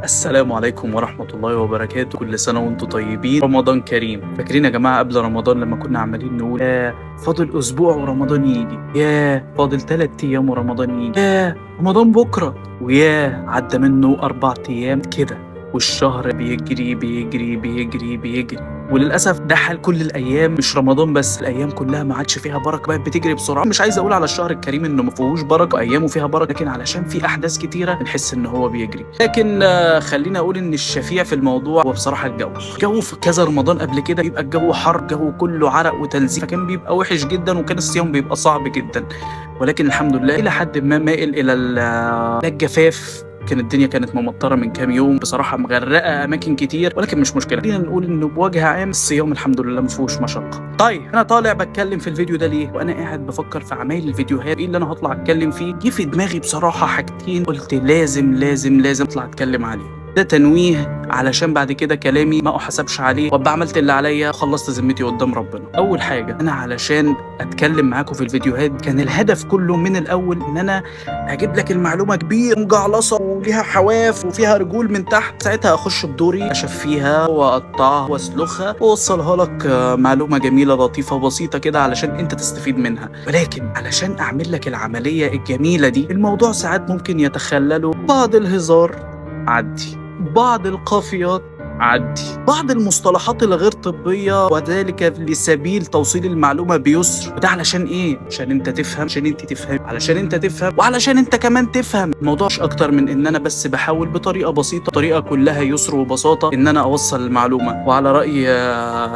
السلام عليكم ورحمة الله وبركاته. كل سنة وانتم طيبين، رمضان كريم. فاكرين يا جماعة قبل رمضان لما كنا عمالين نقول يا فاضل أسبوع ورمضان يجي، يا فاضل 3 أيام ورمضان يجي، يا رمضان بكرة، ويا عدى منه 4 أيام كده، والشهر بيجري بيجري بيجري بيجري. وللاسف ده حال كل الايام، مش رمضان بس، الايام كلها ما عادش فيها بركة، بقت بتجري بسرعة. مش عايز اقول على الشهر الكريم انه ما فيهوش بركة، ايامه فيها بركة، لكن علشان في احداث كتيرة بنحس ان هو بيجري. لكن خلينا اقول ان الشفيع في الموضوع هو بصراحة الجو. الجو في كذا رمضان قبل كده بيبقى الجو حر، الجو كله عرق وتلزيق، فكان بيبقى وحش جدا، وكان الصيام بيبقى صعب جدا. ولكن الحمد لله الى حد ما مائل الى الجفاف. كان الدنيا كانت ممطره من كام يوم بصراحة، مغرقة اماكن كتير، ولكن مش مشكلة. خلينا نقول انه بوجه عام الصيام الحمد لله ما فيهوش مشقة. طيب انا طالع بتكلم في الفيديو ده ليه؟ وانا قاعد بفكر في عمايل الفيديوهات ايه اللي انا هطلع اتكلم فيه، جه في دماغي بصراحة حاجتين قلت لازم لازم لازم اطلع اتكلم عليهم. ده تنويه علشان بعد كده كلامي ما احاسبش عليه، وابقى عملت اللي عليا وخلصت ذمتي قدام ربنا. اول حاجة، انا علشان اتكلم معاكم في الفيديوهات كان الهدف كله من الاول ان انا اجيب لك المعلومة كبيرة مجعلصه وليها حواف وفيها رجول من تحت، ساعتها اخش بدوري اشفيها واقطعها واسلخها واوصلها لك معلومة جميلة لطيفة بسيطة كده علشان انت تستفيد منها. ولكن علشان اعمل لك العملية الجميلة دي، الموضوع ساعات ممكن يتخلله بعض الهزار، عدي بعض القافيات، عدي بعض المصطلحات الغير طبية، وذلك لسبيل توصيل المعلومة بيسر. وده علشان ايه؟ عشان انت تفهم، عشان انت تفهم، علشان انت تفهم، وعلشان انت كمان تفهم. الموضوع مش اكتر من ان انا بس بحاول بطريقة بسيطة، طريقة كلها يسر وبساطة، ان انا اوصل المعلومة. وعلى رأي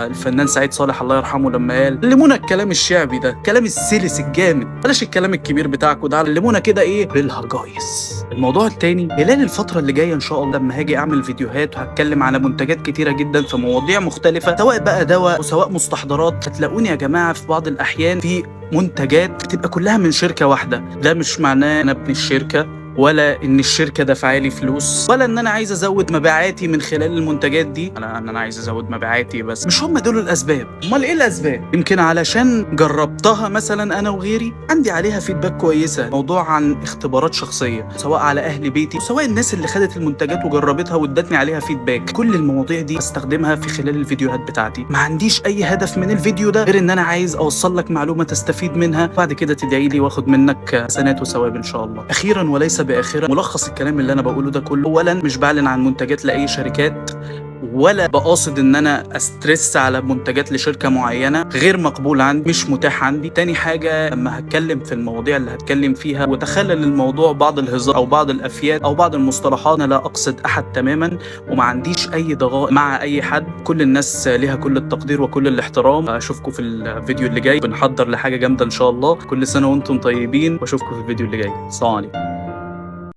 الفنان سعيد صالح الله يرحمه لما قال علمونا الكلام الشعبي ده، الكلام السلس الجامد، بلاش الكلام الكبير بتاعكم ده، علمونا كده ايه بالهجايس. الموضوع التاني، خلال الفترة اللي جاية ان شاء الله لما هاجي اعمل فيديوهات وهتكلم على منتجات كتيرة جدا في مواضيع مختلفة، سواء بقى دواء وسواء مستحضرات، هتلاقوني يا جماعة في بعض الأحيان في منتجات بتبقى كلها من شركة واحدة. ده مش معناه أنا ابن الشركة، ولا ان الشركة دافعه لي فلوس، ولا ان انا عايز ازود مبيعاتي من خلال المنتجات دي. انا ان انا عايز ازود مبيعاتي بس، مش هم دول الاسباب. امال ايه الاسباب؟ يمكن علشان جربتها مثلا انا وغيري، عندي عليها feedback كويسة، موضوع عن اختبارات شخصية سواء على اهل بيتي، سواء الناس اللي خدت المنتجات وجربتها وادتني عليها feedback. كل المواضيع دي بستخدمها في خلال الفيديوهات بتاعتي. ما عنديش اي هدف من الفيديو ده غير ان انا عايز اوصل لك معلومة تستفيد منها، بعد كده تدعي لي واخد منك حسنات وثواب ان شاء الله. اخيرا وليس باخرا، ملخص الكلام اللي انا بقوله ده كله، اولا مش بعلن عن منتجات لاي شركات، ولا بقاصد ان انا استرس على منتجات لشركة معينة، غير مقبول عندي، مش متاح عندي. تاني حاجة، لما هتكلم في المواضيع اللي هتكلم فيها وتخلل الموضوع بعض الهزار او بعض الافياد او بعض المصطلحات، انا لا اقصد احد تماما، وما عنديش اي ضغائن مع اي حد، كل الناس ليها كل التقدير وكل الاحترام. اشوفكم في الفيديو اللي جاي، بنحضر لحاجة جامدة ان شاء الله. كل سنة وانتم طيبين، واشوفكم في الفيديو اللي جاي. السلام عليكم.